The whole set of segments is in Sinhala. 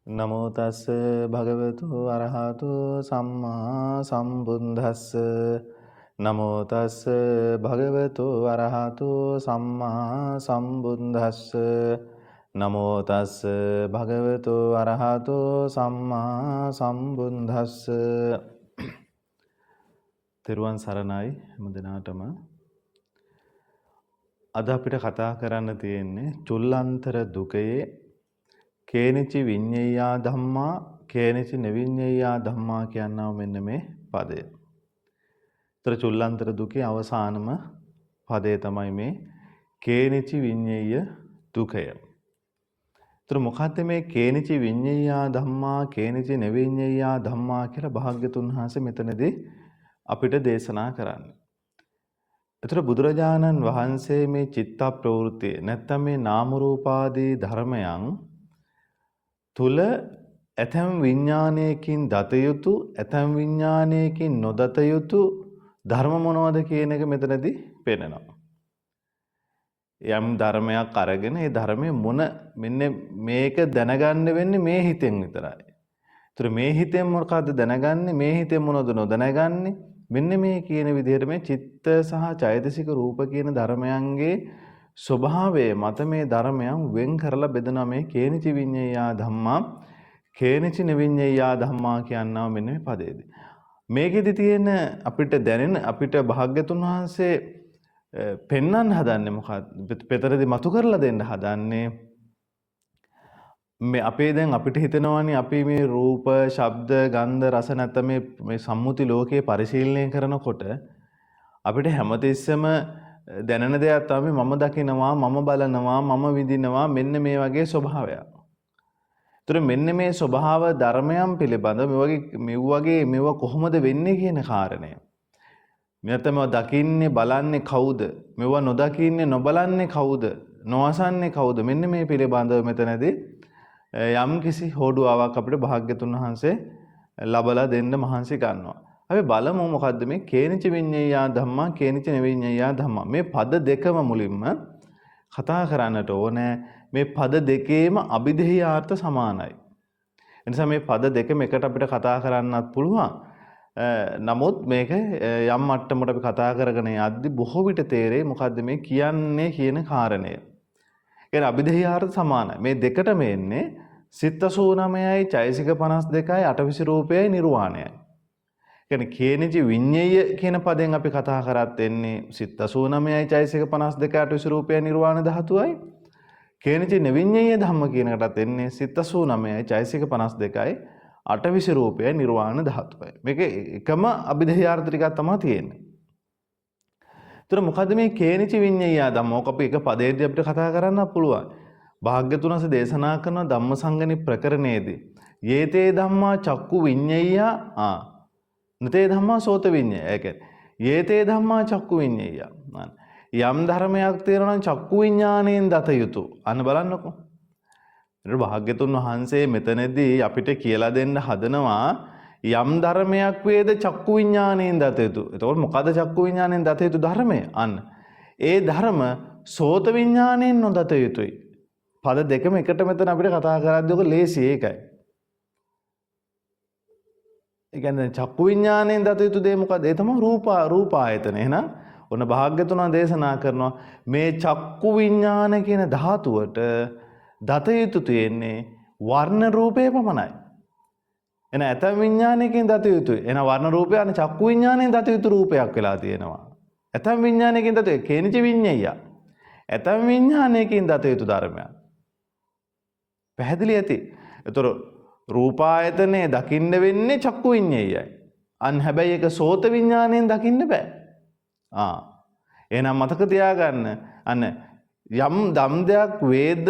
නමෝ තස්ස භගවතු අරහතු සම්මා සම්බුද්දස්ස. නමෝ තස්ස භගවතු අරහතු සම්මා සම්බුද්දස්ස. නමෝ තස්ස භගවතු අරහතු සම්මා සම්බුද්දස්ස. තෙරුවන් සරණයි හැම දිනාටම. අද අපිට කතා කරන්න තියෙන්නේ චුල්ලන්තර දුකයේ කේනිචි විඤ්ඤයා ධම්මා කේනිචි නවිඤ්ඤයා ධම්මා කියනවා මෙන්න මේ පදය. ඒතර චුල්ලන්තර දුකේ අවසානම පදය තමයි මේ කේනිචි විඤ්ඤය දුකය. ඒතර මොකද්ද මේ කේනිචි විඤ්ඤයා ධම්මා කේනිචි නවිඤ්ඤයා ධම්මා කියලා භාග්‍යතුන් වහන්සේ මෙතනදී අපිට දේශනා කරන්නේ. ඒතර බුදුරජාණන් වහන්සේ මේ චිත්ත ප්‍රවෘත්තිය නැත්තම් මේ නාම රූපාදී ධර්මයන් තුල ඇතැම් විඥානයකින් දත යුතු ඇතැම් විඥානයකින් නොදත යුතු ධර්ම මොනවද කියන එක මෙතනදී පෙන්නනවා. යම් ධර්මයක් අරගෙන ඒ ධර්මයේ මොන මෙන්න මේක දැනගන්න වෙන්නේ මේ හිතෙන් විතරයි. ඒතර මේ හිතෙන් මොකද්ද දැනගන්නේ, මේ හිතෙන් මොනවද නොදැනගන්නේ, මෙන්න මේ කියන විදිහට මේ චිත්ත සහ චෛතසික රූප කියන ධර්මයන්ගේ ස්වභාවය මත මේ ධර්මයන් වෙන් කරලා බෙදනවා මේ කේනිචි විඤ්ඤයා ධම්මා කේනිචි නවිඤ්ඤයා ධම්මා කියනවා මෙන්න මේ පදයේදී. මේකෙදි තියෙන අපිට දැනෙන අපිට භාග්‍යතුන් වහන්සේ පෙන්වන්න හදන්නේ මොකක්ද? පෙතරදී මතු කරලා දෙන්න හදන්නේ මේ අපේ දැන් අපිට හිතෙනවනේ අපි මේ රූප, ශබ්ද, ගන්ධ, රස නැත්නම් මේ මේ සම්මුති ලෝකේ පරිශීලනය කරනකොට අපිට හැමතිස්සෙම දැනෙන දෙයක් තමයි මම දකිනවා, මම බලනවා, මම විඳිනවා, මෙන්න මේ වගේ ස්වභාවයක්. ඒතර මෙන්න මේ ස්වභාව ධර්මයන් පිළිබඳ මේ වගේ මේවා කොහොමද වෙන්නේ කියන කාරණය. නැත්නම් මේවා දකින්නේ බලන්නේ කවුද? මේවා නොදකින්නේ නොබලන්නේ කවුද? නොඅසන්නේ කවුද? මෙන්න මේ පිළිබඳව මෙතනදී යම් කිසි හෝඩුවාවක් අපිට භාග්‍යතුන් වහන්සේ ලබලා දෙන්න මහන්සි ගන්නවා. අපි බලමු මොකද්ද මේ කේනිච විඤ්ඤයා ධම්මා කේනිච නවිඤ්ඤයා ධම්මා. මේ පද දෙකම මුලින්ම කතා කරන්නට ඕනේ. මේ පද දෙකේම අභිධේයාර්ථ සමානයි. එනිසා මේ පද දෙකම එකට අපිට කතා කරන්නත් පුළුවන්. නමුත් මේක යම් මට්ටමකට අපි කතා කරගෙන යද්දි බොහෝ විට තේරෙයි මොකද්ද මේ කියන්නේ කියන කාරණය. ඒ කියන්නේ අභිධේයාර්ථ සමානයි. මේ දෙකටම එන්නේ සිත් 89යි චෛසික 52යි අටවිසි රූපයයි නිර්වාණයයි. කියන්නේ කේනිචි විඤ්ඤය කියන පදයෙන් අපි කතා කරත් එන්නේ සිත් 89යි චෛසික 52 අටවිසි රූපයයි නිර්වාණ ධාතුවයි. කේනිචි නවිඤ්ඤය ධම්ම කියන එකටත් එන්නේ සිත් 89යි චෛසික 52යි අටවිසි රූපයයි නිර්වාණ ධාතුවයි. මේක එකම අභිධේයාර්ථ ටිකක් තමයි තියෙන්නේ. ඒතර මොකද්ද මේ කේනිචි විඤ්ඤය ධම්ම? ඕක අපි එක පදයේදී අපිට කතා කරන්න පුළුවන්. භාග්‍යතුන් වහන්සේ දේශනා කරන ධම්මසංගණි ප්‍රකරණයේදී යේතේ ධම්මා චක්කු විඤ්ඤය නතේ ධම්මා සෝත විඤ්ඤය. ඒ කියන්නේ යේතේ ධම්මා චක්කු විඤ්ඤය. යම් ධර්මයක් තියෙනවා නම් චක්කු විඤ්ඤාණයෙන් දත යුතු. අන්න බලන්නකෝ. ඊට භාග්‍යතුන් වහන්සේ මෙතනදී අපිට කියලා දෙන්න හදනවා යම් ධර්මයක් වේද චක්කු විඤ්ඤාණයෙන් දත යුතු. එතකොට මොකද චක්කු විඤ්ඤාණයෙන් දත යුතු ධර්මය? අන්න ඒ ධර්ම සෝත විඤ්ඤාණයෙන් නොදත යුතුයි. පද දෙකම එකට මෙතන අපිට කතා කරද්දී ඔක ලේසි ඒකයි. ඒ කියන්නේ චක්කු විඤ්ඤාණයෙන් දත යුතු දේ මොකද? ඒ තමයි රූපායතන. එහෙනම් ඔන්න භාග්‍යතුන් දේශනා කරනවා මේ චක්කු විඤ්ඤාණ කියන ධාතුවට දත යුතු තියෙන්නේ වර්ණ රූපේ පමණයි. එන ඇතම් විඤ්ඤාණයකින් දත යුතුයි. එන වර්ණ රූපය අනේ චක්කු විඤ්ඤාණයෙන් දත යුතු රූපයක් වෙලා තියෙනවා. ඇතම් විඤ්ඤාණයකින් දත යුතු කේනිච විඤ්ඤය. ඇතම් විඤ්ඤාණයකින් දත යුතු ධර්මයක්. පැහැදිලි ඇති. ඒතර රූපායතනය දකින්න වෙන්නේ චක්කු විඤ්ඤයයි. අන් හැබැයි ඒක සෝත විඤ්ඤාණයෙන් දකින්න බෑ. එහෙනම් මතක තියාගන්න. අන්න යම් දම් දෙයක් වේද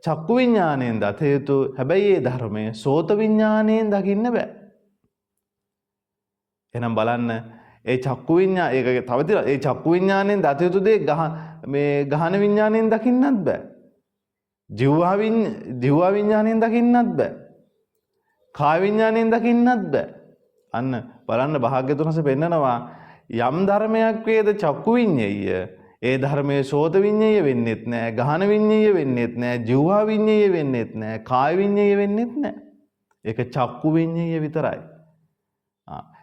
චක්කු විඤ්ඤාණයෙන් දත යුතු හැබැයි ඒ ධර්මය සෝත විඤ්ඤාණයෙන් දකින්න බෑ. එහෙනම් බලන්න ඒ චක්කු විඤ්ඤා ඒක තව තියෙනවා. ඒ චක්කු විඤ්ඤාණයෙන් දත යුතු දේ මේ ගහන විඤ්ඤාණයෙන් දකින්නත් බෑ. ජීවා විඤ්ඤාණයෙන් දකින්නත් බෑ. කාය විඤ්ඤාණයෙන් දකින්නත් බෑ. අන්න බලන්න භාග්‍යතුන් වහන්සේ පෙන්නනවා යම් ධර්මයක් වේද චක්කු විඤ්ඤය ඒ ධර්මයේ සෝත විඤ්ඤය වෙන්නෙත් නෑ, ගහන විඤ්ඤය වෙන්නෙත් නෑ, ජීවා විඤ්ඤය වෙන්නෙත් නෑ, කාය විඤ්ඤය වෙන්නෙත් නෑ. ඒක චක්කු විඤ්ඤාය විතරයි.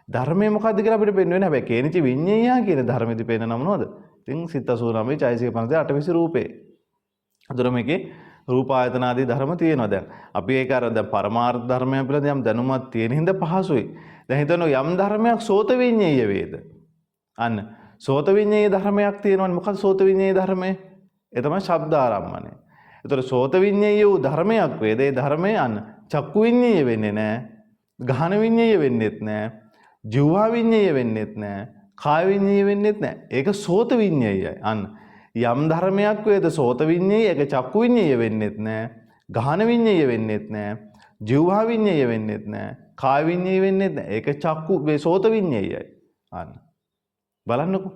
ධර්මය මොකද්ද කියලා අපිට පෙන්වෙන්නේ. හැබැයි කේනිච විඤ්ඤාය කියන ධර්මෙදි පෙන්නන මොනවද? ඉතින් සිත් 89 චෛසික 52 අටවිසි රූපේ. අතර මේකේ රූප ආයතන ආදී ධර්ම තියෙනවා දැන්. අපි ඒක අර දැන් පරමාර්ථ ධර්මයන් පිළිබඳ යම් දැනුමක් තියෙන හින්දා පහසුයි. දැන් හිතන්න යම් ධර්මයක් සෝත විඤ්ඤාය වේද? අන්න සෝත විඤ්ඤාය ධර්මයක් තියෙනවනේ. මොකද්ද සෝත විඤ්ඤාය ධර්මය? ඒ තමයි ශබ්ද ආරම්මණය. ඒතර සෝත විඤ්ඤාය වූ ධර්මයක් වේද? ඒ ධර්මය අන්න චක්කු විඤ්ඤාය වෙන්නේ නෑ. ගහන විඤ්ඤාය වෙන්නෙත් නෑ. ජීවා විඤ්ඤාය වෙන්නෙත් නෑ. කාය විඤ්ඤාය වෙන්නෙත් නෑ. ඒක සෝත විඤ්ඤායයි. අන්න යම් ධර්මයක් වේද සෝත විඤ්ඤාය, ඒක චක්කු විඤ්ඤාය වෙන්නෙත් නෑ. ගහන විඤ්ඤාය වෙන්නෙත් නෑ. ජීවා විඤ්ඤාය වෙන්නෙත් නෑ. කාය විඤ්ඤාය වෙන්නෙත් නෑ. ඒක චක්කු මේ සෝත විඤ්ඤායයි. අන්න බලන්නකෝ.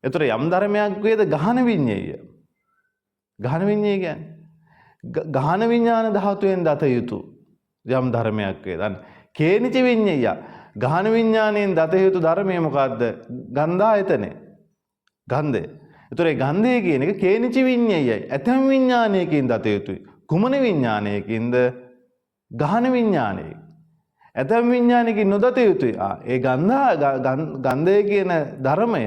ඒතර යම් ධර්මයක් වේද ගහන විඤ්ඤාය. ගහන විඤ්ඤාය කියන්නේ ගහන විඥාන ධාතුවෙන් දත යුතු යම් ධර්මයක් වේද. අන්න කේනිච විඤ්ඤාය. ගහන විඥාණයෙන් දත යුතු ධර්මය මොකද්ද? ගන්ධායතනය. ගන්ධය. ඒතර ඒ ගන්ධය කියන එක කේනිච විඤ්ඤායයි. ඇතම් විඥානයකින් දත යුතුයි. කුමන විඥානයකින්ද? ගහන විඥානයකින්. ඇතම් විඥානයකින් නොදත යුතුයි. ඒ ගන්ධය කියන ධර්මය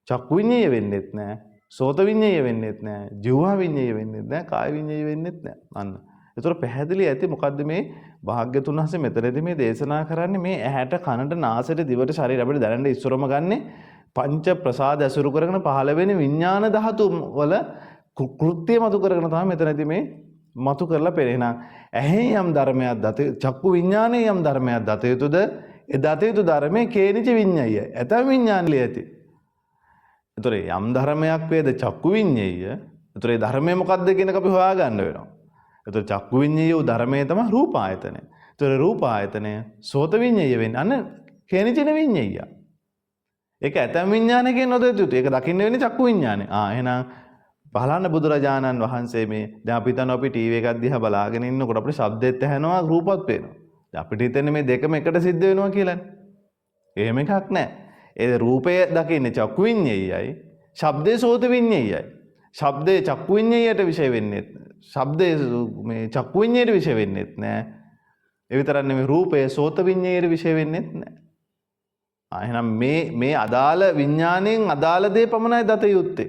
චක්කු විඤ්ඤාය වෙන්නෙත් නෑ. සෝත විඤ්ඤාය වෙන්නෙත් නෑ. ජීවහා විඤ්ඤාය වෙන්නෙත් නෑ. කාය විඤ්ඤාය වෙන්නෙත් නෑ. අන්න. ඒතර පැහැදිලි ඇති මොකද්ද මේ භාග්‍යතුන් වහන්සේ මෙතනදී මේ දේශනා කරන්නේ මේ ඇහැට කනට නාසයට දිවට ශරීරයට අපිට දැනෙන්න ඉස්සරම ගන්නෙ පංච ප්‍රසාද ඇසුරු කරගෙන පහළ වෙන විඥාන ධාතු වල කෘත්‍ය මතු කරගෙන තමයි මෙතනදී මේ මතු කරලා පෙරෙන. ඇහෙන් යම් ධර්මයක් දත චක්කු විඥානයේ යම් ධර්මයක් දත යුතුද ඒ දත යුතු ධර්මයේ කේනිච විඤ්ඤායය. ඇතම් විඥානලී ඇති. ඒතර යම් ධර්මයක් වේද චක්කු විඤ්ඤායය. ඒතර ඒ ධර්මය මොකද්ද කියන එක අපි හොයා ගන්න වෙනවා. ඒතර චක්කු විඤ්ඤාය වූ ධර්මය තමයි රූප ආයතනය. ඒතර රූප ආයතනය සෝත විඤ්ඤාය වෙන්නේ. අන්න කේනිචන විඤ්ඤාය. ඒක ඇතම් විඥානයකින් නොදත යුතු. ඒක දකින්න වෙන්නේ චක්කු විඥානය. එහෙනම් බලන්න බුදුරජාණන් වහන්සේ මේ දැන් අපි හිතනවා අපි ටීවී එකක් දිහා බලාගෙන ඉන්නකොට අපිට ශබ්දෙත් ඇහෙනවා රූපත් පේනවා. දැන් අපිට හිතෙන්නේ මේ දෙකම එකට සිද්ධ වෙනවා කියලානේ. එහෙම එකක් නෑ. ඒ රූපය දකින්නේ චක්කු විඤ්ඤායයි, ශබ්දේ සෝත විඤ්ඤායයි. ශබ්දේ චක්කු විඤ්ඤායට විෂය වෙන්නේ, ශබ්දේ මේ චක්කු විඤ්ඤායට විෂය වෙන්නේත් නෑ. ඒ විතරක් නෙමෙයි රූපය සෝත විඤ්ඤායට විෂය වෙන්නේත් නෑ. එහෙනම් මේ අදාළ විඥාණයෙන් අදාළ දේ පමණයි දත යුත්තේ.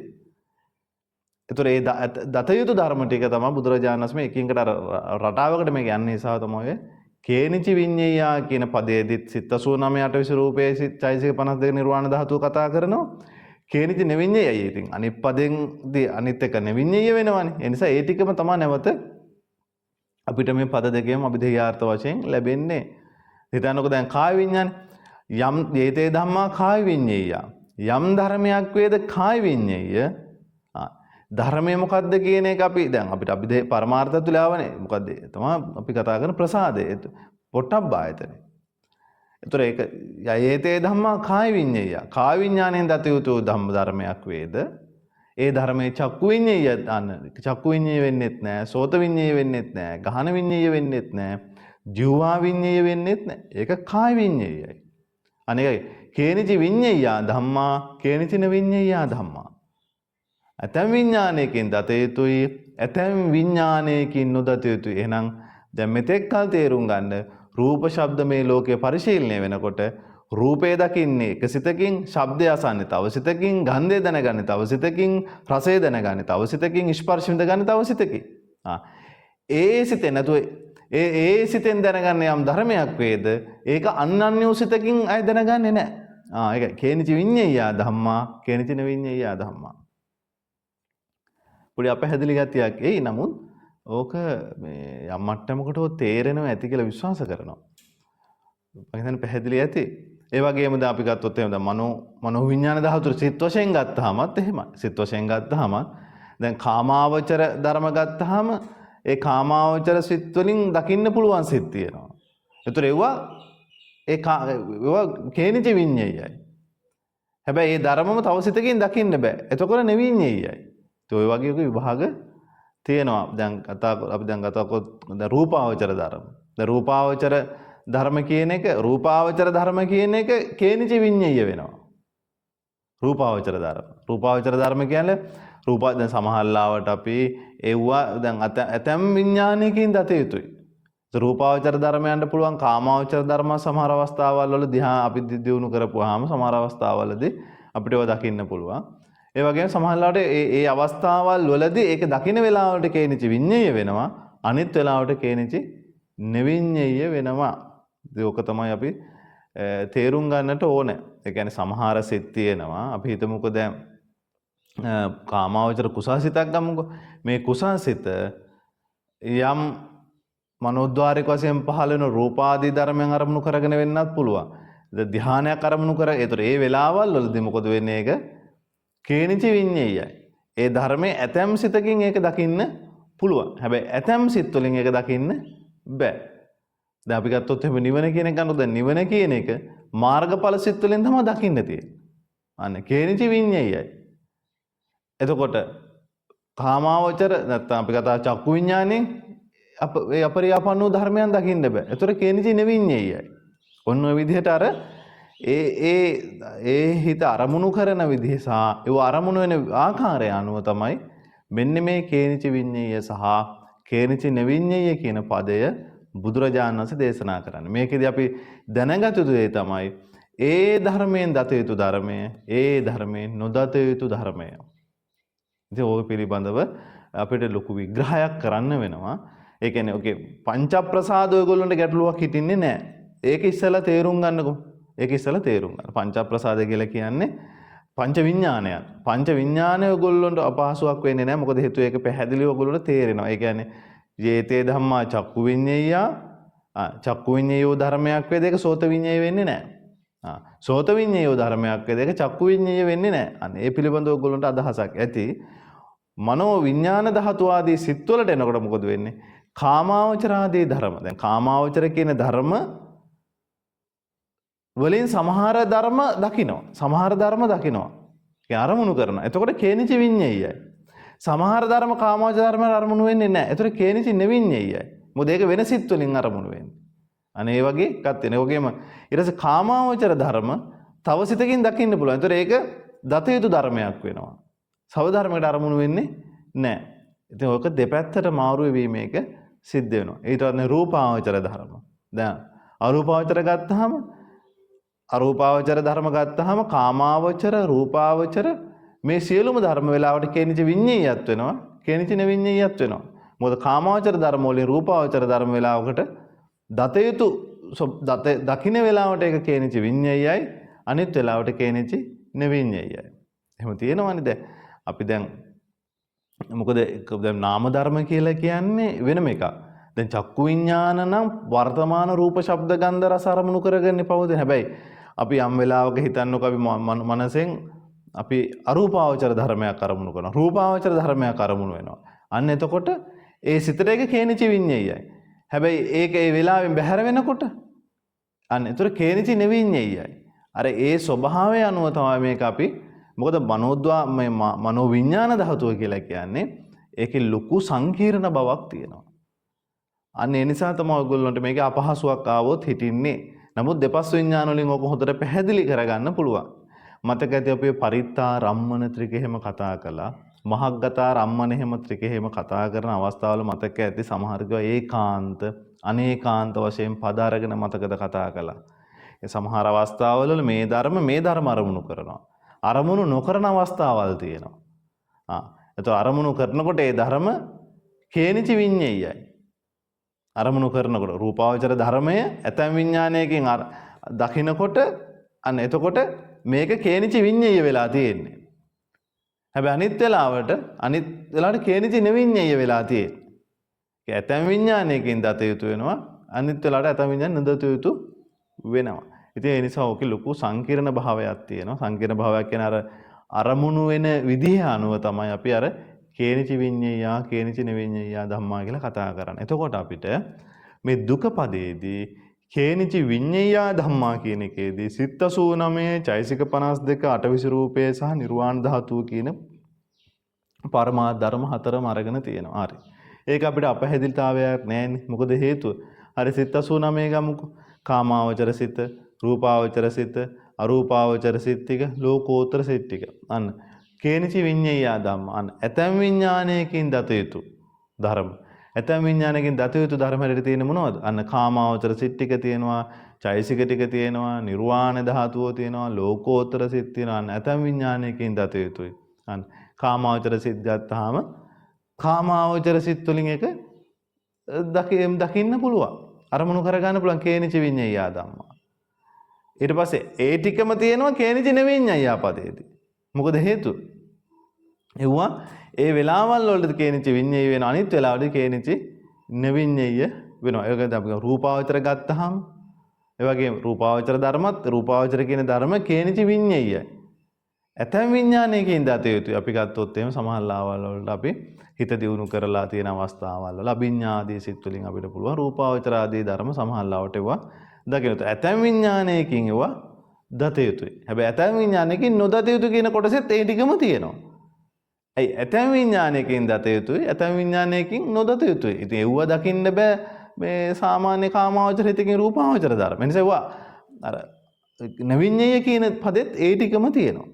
ඒතර ඒ දත යුතු ධර්ම ටික තමයි බුදුරජාණන් වහන්සේ මේ එකින් එකට අර රටාවකට මේක යන්නේ නිසා තමයි ඔය කේනිච විඤ්ඤායා කියන පදයේදීත් සිත් 89 අටවිසි රූපයේ සිත් චෛසික 52 නිර්වාණ ධාතුව කතා කරනවා. කේනිච නෙවිඤ්ඤයයි. ඉතින් අනිත් පදෙන්දී අනිත් එක නෙවිඤ්ඤය වෙනවනේ. ඒ නිසා ඒ ටිකම තමයි නැවත අපිට මේ පද දෙකේම අභිධේයාර්ථ වශයෙන් ලැබෙන්නේ. හිතන්නකෝ දැන් කාය විඤ්ඤාණ යම් ඒතේ ධම්මා කාය විඤ්ඤාය. යම් ධර්මයක් වේද කාය විඤ්ඤාය. ධර්මය මොකද්ද කියන එක අපි දැන් අපිට අභිධේ පරමාර්ථ තුල ආවනේ. මොකද්ද ඒ තමයි අපි කතා කරන ප්‍රසාදය. පොට්ටබ්බ ආයතනය. ඒතර ඒක යයේතේ ධම්මා කාය විඤ්ඤාය. කාය විඤ්ඤාණයෙන් දත යුතු ධම්ම ධර්මයක් වේද ඒ ධර්මයේ චක්කු විඤ්ඤාය අන්න චක්කු විඤ්ඤාය වෙන්නෙත් නෑ, සෝත විඤ්ඤාය වෙන්නෙත් නෑ, ගහන විඤ්ඤාය වෙන්නෙත් නෑ, ජීවා විඤ්ඤාය වෙන්නෙත් නෑ. ඒක කාය විඤ්ඤායයි. අනේකයි කේනිච විඤ්ඤාය ධම්මා කේනිචන විඤ්ඤාය ධම්මා. ඇතැම් විඥානයකින් දත යුතුයි, ඇතැම් විඥානයකින් නොදත යුතුයි. එහෙනම් දැන් මෙතෙක් කල් තේරුම් ගන්න රූප ශබ්ද මේ ලෝකය පරිශීලනය වෙනකොට රූපය දකින්නේ එක සිතකින්, ශබ්දය අසන්නේ තව සිතකින්, ගන්ධය දැනගන්නේ තව සිතකින්, රසය දැනගන්නේ තව සිතකින්, ස්පර්ශ විඳගන්නේ තව සිතකින්. ඒ සිතෙන් නැතුව ඒ ඒ සිතෙන් දැනගන්න යම් ධර්මයක් වේද ඒක අන් අන්‍ය වූ සිතකින් අය දැනගන්නේ නැහැ. ඒක කේනිච විඤ්ඤාය ධම්මා කේනිච විඤ්ඤාය ධම්මා. පොඩි අපැහැදිලි ගතියක් එයි. නමුත් ඕක මේ යම් මට්ටමකට හෝ තේරෙනවා ඇති කියලා විශ්වාස කරනවා. මම හිතන්නේ පැහැදිලි ඇති. ඒ වගේම දැන් අපි ගත්තොත් එහෙම දැන් මනෝ විඥාන ධාතුර සිත් වශයෙන් ගත්තාමත් එහෙමයි. සිත් වශයෙන් ගත්තාම දැන් කාමාවචර ධර්ම ගත්තාම ඒ කාමාවචර සිත් වලින් දකින්න පුළුවන් සිත් තියෙනවා. ඒතර ඒවා ඒවා කේනිච විඤ්ඤායයි. හැබැයි ඒ ධර්මම තව සිතකින් දකින්න බෑ. එතකොට නෙවිඤ්ඤායයි. ඒ ඔය වගේ විභාග තියෙනවා. දැන් කතා අපි දැන් කතා කරොත් දැන් රූපාවචර ධර්ම. දැන් රූපාවචර ධර්ම කියන එක රූපාවචර ධර්ම කියන එක කේනිච විඤ්ඤාය වෙනවා. රූපාවචර ධර්ම. රූපාවචර ධර්ම කියන්නේ රූප දැන් සමහර ලාවට අපි එව්වා දැන් ඇතැම් විඥානයකින් දත යුතුයි. රූපාවචර ධර්මයන්ට පුළුවන් කාමාවචර ධර්ම සමහර අවස්ථාවල් වල දිහා අපි දියුණු කරපුවාම සමහර අවස්ථාවලදී අපිට ඒවා දකින්න පුළුවන්. ඒ වගේම සමහර වෙලාවට ඒ ඒ අවස්ථාවල් වලදී ඒක දකින වෙලාවට කේනිචි විඤ්ඤය වෙනවා. අනිත් වෙලාවට කේනිචි නිවිඤ්ඤය වෙනවා. ඉතින් ඕක තමයි අපි තේරුම් ගන්නට ඕනේ. ඒ කියන්නේ සමහර සිත් තියෙනවා. අපි හිතමුකෝ දැන් කාමාවචර කුසල් සිතක් ගමුකෝ. මේ කුසල් සිත යම් මනෝද්වාරික වශයෙන් පහළ වෙන රූපාදී ධර්මයන් අරමුණු කරගෙන වෙන්නත් පුළුවන්. ධ්‍යානයක් අරමුණු කර ඒතර ඒ වෙලාවල් වලදී මොකද වෙන්නේ? ඒක කේනිචි විඤ්ඤයයි. ඒ ධර්මයේ ඇතැම් සිතකින් ඒක දකින්න පුළුවන්. හැබැයි ඇතැම් සිත් වලින් ඒක දකින්න බෑ. දැන් අපි ගත්තොත් එහෙම නිවන කියන එක ගන්නකොත් දැන් නිවන කියන එක මාර්ගඵල සිත් වලින් තමයි දකින්න තියෙන්නේ. අන්න කේනිචි විඤ්ඤයයි. එතකොට කාමාවචර නැත්තම් අපි කතා චක්කු විඤ්ඤාණයෙන් අප ඒ අපරියාපන්න වූ ධර්මයන් දකින්න බෑ. ඒතර කේනිචි නිවිඤ්ඤයයි. ඔන්න ඔය විදිහට අර ඒ ඒ ඒ හිත අරමුණු කරන විදිහ සහ ඒව අරමුණු වෙන ආකාරය අනුව තමයි මෙන්න මේ කේනිචි විඤ්ඤය සහ කේනිචි නිවිඤ්ඤය කියන පදය බුදුරජාණන් වහන්සේ දේශනා කරන්නේ. මේකෙදි අපි දැනගත යුතු දේ තමයි ඒ ධර්මයෙන් දත යුතු ධර්මය, ඒ ධර්මයෙන් නොදත යුතු ධර්මය. ඉතින් ඕක පිළිබඳව අපිට ලොකු විග්‍රහයක් කරන්න වෙනවා. ඒ කියන්නේ ඔකේ පංචප්‍රසාද ඔයගොල්ලන්ට ගැටලුවක් හිටින්නේ නැහැ. ඒක ඉස්සෙල්ලා තේරුම් ගන්නකෝ. ඒක ඉස්සෙල්ලා තේරුම් ගන්න. පංචප්‍රසාද කියලා කියන්නේ පංච විඥානයන්. පංච විඥානය ඔයගොල්ලන්ට අපහසුයක් වෙන්නේ නැහැ. මොකද හේතුව ඒක පැහැදිලිව ඔයගොල්ලන්ට තේරෙනවා. ඒ කියන්නේ යේතේ ධම්මා චක්කු විඤ්ඤේයා චක්කු විඤ්ඤේයෝ ධර්මයක් වේද ඒක සෝත විඤ්ඤේය වෙන්නේ නැහැ. සෝත විඤ්ඤේයෝ ධර්මයක් වේද ඒක චක්කු විඤ්ඤේය වෙන්නේ නැහැ. අන්න ඒ පිළිබඳව ඔයගොල්ලන්ට අදහසක් ඇති. මනෝ විඥාන ධාතු ආදී සිත් වලට එනකොට මොකද වෙන්නේ? කාමාවචර ආදී ධර්ම. දැන් කාමාවචර කියන ධර්ම වලින් සමහර ධර්ම දකිනවා. සමහර ධර්ම දකිනවා. ඒ අරමුණු කරනවා. එතකොට කේනිචි විඤ්ඤේයයි. සමහර ධර්ම කාමාවචර ධර්ම අරමුණු වෙන්නේ නැහැ. එතකොට කේනිචි නිවිඤ්ඤේයයි. මොකද ඒක වෙන සිත් වලින් අරමුණු වෙන්නේ. අනේ ඒ වගේ එකක් තියෙනවා. ඒ වගේම ඊට පස්සේ කාමාවචර ධර්ම තව සිතකින් දකින්න පුළුවන්. එතකොට ඒක දත යුතු ධර්මයක් වෙනවා. සව ධර්මයකට අරමුණු වෙන්නේ නැහැ. ඉතින් ඔක දෙපැත්තට මාරු වෙවි මේක සිද්ධ වෙනවා. ඊට පස්සේ රූපාවචර ධර්ම. දැන් අරූපාවචර ගත්තාම අරූපාවචර ධර්ම ගත්තාම කාමාවචර රූපාවචර මේ සියලුම ධර්ම වෙලාවට කේනිච විඤ්ඤායත් වෙනවා, කේනිච නිවිඤ්ඤායත් වෙනවා. මොකද කාමාවචර ධර්ම වලින් රූපාවචර ධර්ම වෙලාවකට දත යුතු දත දකින්න වෙලාවට ඒක කේනිච විඤ්ඤායයි, අනිත් වෙලාවට කේනිච නිවිඤ්ඤායයි. එහෙම තියෙනවනේ දැන් අපි දැන් මොකද දැන් නාම ධර්ම කියලා කියන්නේ වෙනම එකක්. දැන් චක්කු විඤ්ඤාණ නම් වර්තමාන රූප ශබ්ද ගන්ධ රස අරමුණු කරගන්නේ පවතින. හැබැයි අපි යම් වෙලාවක හිතන්නකො අපි මනසෙන් අපි අරූපාවචර ධර්මයක් අරමුණු කරනවා. රූපාවචර ධර්මයක් අරමුණු වෙනවා. අන්න එතකොට ඒ සිතට ඒක කේනිචි විඤ්ඤායයි. හැබැයි ඒක ඒ වෙලාවෙන් බැහැර වෙනකොට අන්න ඒතර කේනිචි නිවිඤ්ඤායයි. අර ඒ ස්වභාවය අනුව තමයි මේක අපි මොකද මනෝද්වා මේ මනෝ විඥාන ධාතුව කියලා කියන්නේ ඒකේ ලොකු සංකීර්ණ බවක් තියෙනවා. අන්න ඒ නිසා තමයි ඔයගොල්ලන්ට මේකේ අපහසුයක් ආවොත් හිටින්නේ. නමුත් දෙපස් විඥාන වලින් ඔක හොඳට පැහැදිලි කරගන්න පුළුවන්. මතක ඇති අපේ පරිත්තා රම්මන ත්‍රික එහෙම කතා කළා. මහග්ගතා රම්මන එහෙම ත්‍රික එහෙම කතා කරන අවස්ථාවල මතක ඇති සමහර කිව්වා ඒකාන්ත අනේකාන්ත වශයෙන් පද අරගෙන මතකද කතා කළා. ඒ සමහර අවස්ථාවල මේ ධර්ම අරමුණු කරනවා. අරමුණු නොකරන අවස්ථාවල් තියෙනවා. එතකොට අරමුණු කරනකොට ඒ ධර්ම කේනිචි විඤ්ඤායයි. අරමුණු කරනකොට රූපාවචර ධර්මය ඇතැම් විඥානයකින් දකිනකොට අන්න එතකොට මේක කේනිචි විඤ්ඤාය වෙලා තියෙන්නේ. හැබැයි අනිත් වෙලාවට කේනිචි නිවිඤ්ඤාය වෙලා තියෙන්නේ. ඒ ඇතැම් විඥානයකින් දත යුතු වෙනවා. අනිත් වෙලාවට ඇතැම් විඥාන නොදත යුතු වෙනවා. ඉතින් ඒ නිසා ඕකේ ලොකු සංකීර්ණ භාවයක් තියෙනවා. සංකීර්ණ භාවයක් කියන්නේ අර අරමුණු වෙන විදිහ අනුව තමයි අපි අර කේනිචි විඤ්ඤායා කේනිචි නිවිඤ්ඤායා ධම්මා කියලා කතා කරන්නේ. එතකොට අපිට මේ දුක පදයේදී කේනිචි විඤ්ඤායා ධම්මා කියන එකේදී සිත් 89, චෛසික 52, අටවිසි රූපය සහ නිර්වාණ ධාතුව කියන පරමාර්ථ ධර්ම හතරම අරගෙන තියෙනවා. හරි. ඒක අපිට අපහැදිලිතාවයක් නෑනේ. මොකද හේතුව? හරි සිත් 89 ගමුකෝ. කාමාවචර සිත, රූපාවචර සිත, අරූපාවචර සිත් ටික, ලෝකෝත්තර සිත් ටික. අන්න කේනිචි විඤ්ඤායා ධම්ම. අන්න ඇතැම් විඥානයකින් දත යුතු ධර්ම. ඇතැම් විඥානයකින් දත යුතු ධර්ම හැටියට තියෙන මොනවද? අන්න කාමාවචර සිත් ටික තියෙනවා, චෛසික ටික තියෙනවා, නිර්වාණ ධාතුව තියෙනවා, ලෝකෝත්තර සිත් තියෙනවා. අන්න ඇතැම් විඥානයකින් දත යුතුයි. අන්න කාමාවචර සිත් ගත්තාම කාමාවචර සිත් වලින් එක දකින්න පුළුවන්. අරමුණු කරගන්න පුළුවන් කේනිච විඤ්ඤාය ධම්මා. ඊට පස්සේ ඒ ටිකම තියෙනවා කේනිච නවිඤ්ඤාය පදයේදී. මොකද හේතුව? එව්වා ඒ වෙලාවල් වලට කේනිච විඤ්ඤාය වෙන අනිත් වෙලාවලදී කේනිච නවිඤ්ඤාය වෙනවා. ඒ වගේම අපි රූපාවචර ගත්තාම ඒ වගේම රූපාවචර ධර්මත් රූපාවචර කියන ධර්ම කේනිච විඤ්ඤායයි. ඇතැම් විඥානයකින් දත යුතුයි. අපි ගත්තොත් එහෙම සමහර ලාවල් වලට අපි හිත දියුණු කරලා තියෙන අවස්ථාවල් වල අභිඥා ආදී සිත් වලින් අපිට පුළුවන් රූපාවචර ආදී ධර්ම සමහර ලාවට ඒවා දකින්න යුතුයි. ඇතැම් විඥානයකින් ඒවා දත යුතුයි. හැබැයි ඇතැම් විඥානයකින් නොදත යුතු කියන කොටසෙත් ඒ ටිකම තියෙනවා. ඇයි ඇතැම් විඥානයකින් දත යුතුයි, ඇතැම් විඥානයකින් නොදත යුතුයි. ඉතින් ඒව දකින්න බෑ මේ සාමාන්‍ය කාමාවචර හිතකින් රූපාවචර ධර්ම. ඒ නිසා ඒවා අර නවිඤ්ඤය කියන පදෙත් ඒ ටිකම තියෙනවා.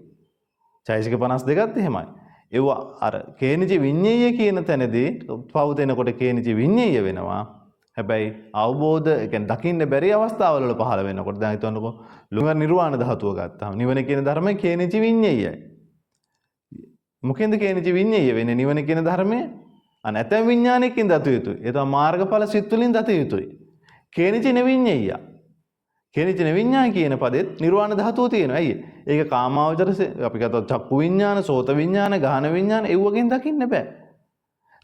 චෛසික 52ත් එහෙමයි. ඒවා අර කේනිච විඤ්ඤාය කියන තැනදී පවතිනකොට කේනිච විඤ්ඤාය වෙනවා. හැබැයි අවබෝධ ඒ කියන්නේ දකින්න බැරි අවස්ථාවල වල පහළ වෙනකොට දැන් හිතන්නකෝ ලුඟ නිර්වාණ ධාතුව ගත්තාම නිවන කියන ධර්මය කේනිච විඤ්ඤායයි. මොකෙන්ද කේනිච විඤ්ඤාය වෙන්නේ නිවන කියන ධර්මය? අන ඇතැම් විඥානයකින් දත යුතුයි. ඒ තමයි මාර්ගඵල සිත් තුළින් දත යුතුයි. කේනිච නවිඤ්ඤාය. කේනිච නවිඤ්ඤාය කියන පදෙත් නිර්වාණ ධාතුව තියෙනවා. ඇයි? ඒක කාමාවචර අපි ගත්තොත් චක්කු විඥාන, සෝත විඥාන, ගාහන විඥාන ඒ වගේන් දකින්න බෑ.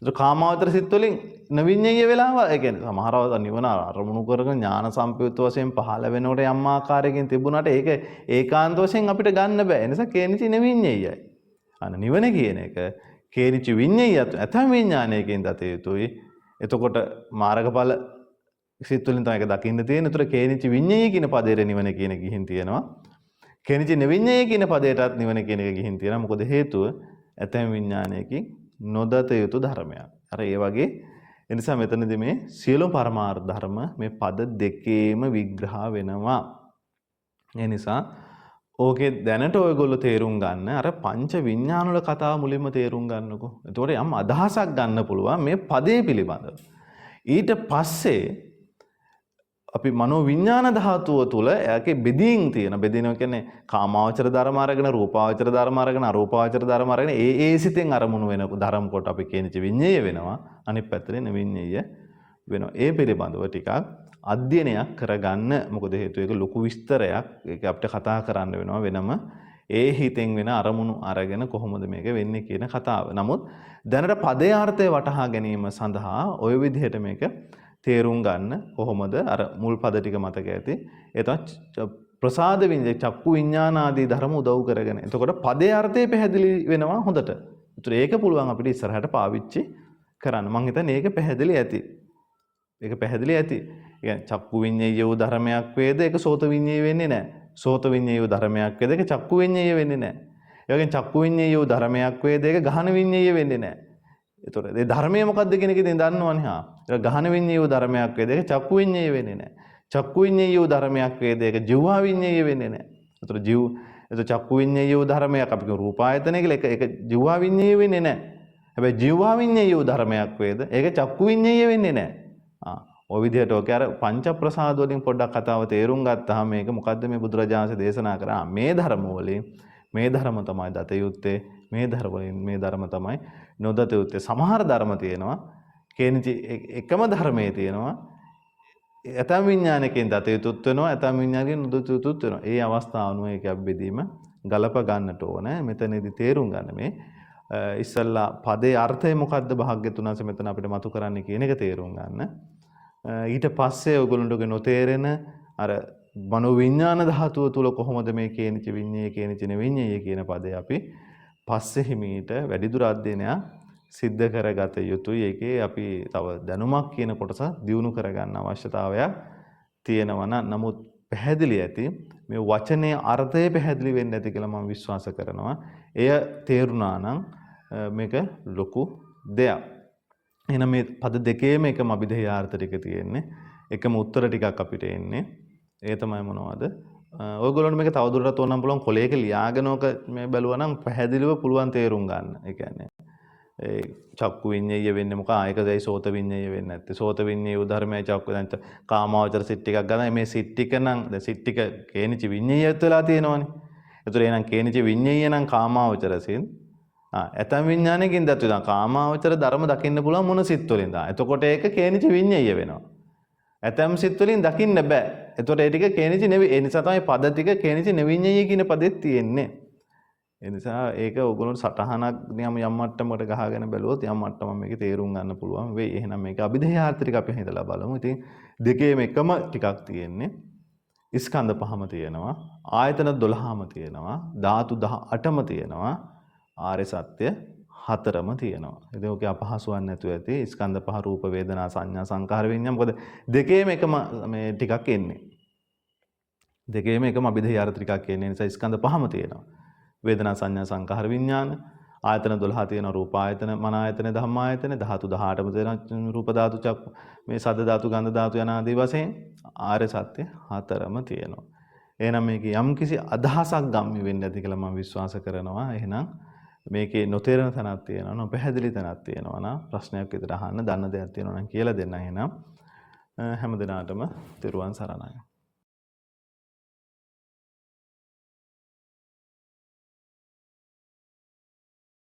ඒතර කාමාවචර සිත් වලින් නවිඤ්ඤය වෙලාව ඒ කියන්නේ සමහර අවස්ථා නිවන අරමුණු කරගෙන ඥාන සම්පයුක්ත වශයෙන් පහළ වෙනකොට යම් ආකාරයකින් තිබුණාට ඒක ඒකාන්ත වශයෙන් අපිට ගන්න බෑ. ඒ නිසා කේනිච නවිඤ්ඤයයි. අන්න නිවන කියන එක කේනිච විඤ්ඤයයත් ඇතම් විඥානයකින් දත යුතුයි. එතකොට මාර්ගඵල සිත් වලින් තමයි ඒක දකින්න තියෙන්නේ. ඒතර කේනිච විඤ්ඤය කියන පදයට නිවන කියන ගිහින් තියෙනවා. කේනිච නවිඤ්ඤය කියන පදයටත් නිවන කියන එක ගිහින් තියෙනවා. මොකද හේතුව ඇතැම් විඥානයකින් නොදත යුතු ධර්මයක්. අර ඒ වගේ ඒ නිසා මෙතනදී මේ සියලු පරමාර්ථ ධර්ම මේ පද දෙකේම විග්‍රහ වෙනවා. ඒ නිසා ඕකේ දැනට ඔයගොල්ලෝ තේරුම් ගන්න අර පංච විඥාන වල කතාව මුලින්ම තේරුම් ගන්නකෝ. එතකොට යම් අදහසක් ගන්න පුළුවන් මේ පදේ පිළිබඳව. ඊට පස්සේ අපි මනෝ විඥාන ධාතුව තුල එයාගේ බෙදීම් තියෙන බෙදෙනවා කියන්නේ කාමාවචර ධර්ම අරගෙන රූපාවචර ධර්ම අරගෙන අරූපාවචර ධර්ම අරගෙන ඒ ඒ සිතෙන් අරමුණු වෙන ධර්ම කොට අපි කියනච විඤ්ඤාය වෙනවා. අනිත් පැත්තේ නවිඤ්ඤාය වෙනවා. ඒ පිළිබඳව ටිකක් අධ්‍යයනයක් කරගන්න. මොකද හේතුව ඒක ලොකු විස්තරයක්. ඒක අපිට කතා කරන්න වෙනවා වෙනම. ඒ හිතෙන් වෙන අරමුණු අරගෙන කොහොමද මේක වෙන්නේ කියන කතාව. නමුත් දැනට පදේ අර්ථය වටහා ගැනීම සඳහා ඔය විදිහට මේක තේරුම් ගන්න කොහොමද අර මුල් පද ටික මතක ඇති. ඒ තමයි ප්‍රසාද විඤ්ඤාණ චක්කු විඤ්ඤාණ ආදී ධර්ම උදව් කරගෙන. එතකොට පදේ අර්ථය පැහැදිලි වෙනවා හොඳට. ඒතර ඒක පුළුවන් අපිට ඉස්සරහට පාවිච්චි කරන්න. මං හිතන්නේ ඒක පැහැදිලි ඇති. ඒක පැහැදිලි ඇති. ඒ කියන්නේ චක්කු විඤ්ඤාය වූ ධර්මයක් වේද ඒක සෝත විඤ්ඤාය වෙන්නේ නැහැ. සෝත විඤ්ඤාය වූ ධර්මයක් වේද ඒක චක්කු විඤ්ඤාය වෙන්නේ නැහැ. ඒ වගේම චක්කු විඤ්ඤාය වූ ධර්මයක් වේද ඒක ගහන විඤ්ඤාය වෙන්නේ නැහැ. ඒතකොට ඒ ධර්මය මොකද්ද කියන එක ඉතින් දන්නවනේ හා. ඒක ගහන විඤ්ඤාය වූ ධර්මයක් වේද ඒක චක්කු විඤ්ඤාය වෙන්නේ නැහැ. චක්කු විඤ්ඤාය වූ ධර්මයක් වේද ඒක ජීවහා විඤ්ඤාය වෙන්නේ නැහැ. ඒතකොට ජීව ඒතකොට චක්කු විඤ්ඤාය වූ ධර්මයක් අපි කියමු රූපායතනය කියලා ඒක ඒක ජීවහා විඤ්ඤාය වෙන්නේ නැහැ. හැබැයි ජීවහා විඤ්ඤාය වූ ධර්මයක් වේද ඒක චක්කු විඤ්ඤාය වෙන්නේ නැහැ. ආ ඔය විදිහට ඔක අර පංච ප්‍රසාද වලින් පොඩ්ඩක් කතාව තේරුම් ගත්තාම මේක මොකද්ද මේ බුදුරජාණන්සේ දේශනා කරා මේ ධර්ම වලින් මේ ධර්ම තමයි දත යුත්තේ මේ ධර්ම වලින් මේ ධර්ම තමයි නොදත යුත්තේ. සමහර ධර්ම තියෙනවා කේනිචි එකම ධර්මයේ තියෙනවා ඇතම් විඥානකෙන් දත යුතුත් වෙනවා ඇතම් විඥානකෙන් නොදත යුතුත් වෙනවා. ඒ අවස්ථාව අනුව ඒක අපි බෙදීම ගලප ගන්නට ඕන. මෙතනදී තේරුම් ගන්න මේ ඉස්සල්ලා පදේ අර්ථය මොකද්ද භාග්‍යතුන් වහන්සේ මෙතන අපිට මතු කරන්නේ කියන එක තේරුම් ගන්න. ඊට පස්සේ ඔයගොල්ලන්ට නොතේරෙන අර මනෝ විඥාන ධාතුව තුල කොහොමද මේ කේනිච විඤ්ඤාය කේනිච නවිඤ්ඤාය කියන පදේ අපි පස්සේ හිමීට වැඩිදුර අධ්‍යයනයක් සිද්ධ කරගත යුතුයි. ඒකේ අපි තව දැනුමක් කියන කොටස දියුණු කරගන්න අවශ්‍යතාවයක් තියෙනවා නම් නමුත් පැහැදිලි ඇති මේ වචනේ අර්ථය පැහැදිලි වෙන්න ඇති කියලා මම විශ්වාස කරනවා. එය තේරුණා නම් මේක ලොකු දෙයක්. එහෙනම් මේ පද දෙකේම එකම අභිධේයාර්ථ ටික තියෙන්නේ. එකම උත්තර ටිකක් අපිට එන්නේ. ඒ තමයි මොනවද? ඔයගොල්ලන්ට මේක තවදුරටත් ඕනම් පුළුවන් කොලයක ලියාගෙන ඔක මේ බැලුවා නම් පැහැදිලිව පුළුවන් තේරුම් ගන්න. ඒ කියන්නේ ඒ චක්කු විඤ්ඤාය වෙන්නේ මොකක්? ආයකදයි සෝත විඤ්ඤාය වෙන්නේ නැත්තේ. සෝත විඤ්ඤාය ධර්මයයි චක්කු දැන් කාමාවචර සිත් ටිකක් ගන්න මේ සිත් ටික නම් දැන් සිත් ටික කේනිච විඤ්ඤායත් වෙලා තියෙනවනේ. ඒතර එහෙනම් කේනිච විඤ්ඤාය නම් කාමාවචර සිත්. ඇතම් විඥානයකින් දත් වෙනවා. කාමාවචර ධර්ම දකින්න පුළුවන් මොන සිත් වලින්ද? එතකොට ඒක කේනිච විඤ්ඤාය වෙනවා. ඇතම් සිත් වලින් දකින්න බෑ. එතකොට ඒ ටික කේනිච නෙවෙයි. ඒ නිසා තමයි පද ටික කේනිච නෙවිඤ්ඤාය කියන පදෙත් තියෙන්නේ. ඒ නිසා ඒක ඔයගොල්ලෝ සටහනක් නියම යම් මට්ටමකට ගහගෙන බැලුවොත් යම් මට්ටමක් මේකේ තේරුම් ගන්න පුළුවන් වෙයි. එහෙනම් මේක අභිධේයාර්ථ ටික අපි හිතලා බලමු. ඉතින් දෙකේම එකම ටිකක් තියෙන්නේ. ස්කන්ධ පහම තියෙනවා. ආයතන 12ම තියෙනවා. ධාතු 18ම තියෙනවා. ආර්ය සත්‍ය හතරම තියෙනවා. ඉතින් ඔකේ අපහසුවක් නැතුව ඇති. ස්කන්ධ පහ රූප වේදනා සංඥා සංකාර විඤ්ඤාණ. මොකද දෙකේම එකම මේ ටිකක් එන්නේ. දෙකේම එකම අභිධේයාර්ථ ටිකක් එන්නේ. නිසා ස්කන්ධ පහම තියෙනවා. වේදනා සංඥා සංඛාර විඥාන ආයතන 12 තියෙනවා. රූප ආයතන, මන ආයතන, ධම්ම ආයතන, ධාතු 18ම තියෙනවා. රූප ධාතු, චක්කු මේ සද්ද ධාතු, ගන්ධ ධාතු යන ආදී වශයෙන් ආර්ය සත්‍ය හතරම තියෙනවා. එහෙනම් මේකේ යම්කිසි අදහසක් ගම්මි වෙන්න ඇති කියලා මම විශ්වාස කරනවා. එහෙනම් මේකේ නොතේරෙන තැනක් තියෙනවා, නොපැහැදිලි තැනක් තියෙනවා නම් ප්‍රශ්නයක් විතර අහන්න, දන්න දෙයක් තියෙනවා නම් කියලා දෙන්න. එහෙනම් හැම දිනාටම තෙරුවන් සරණයි.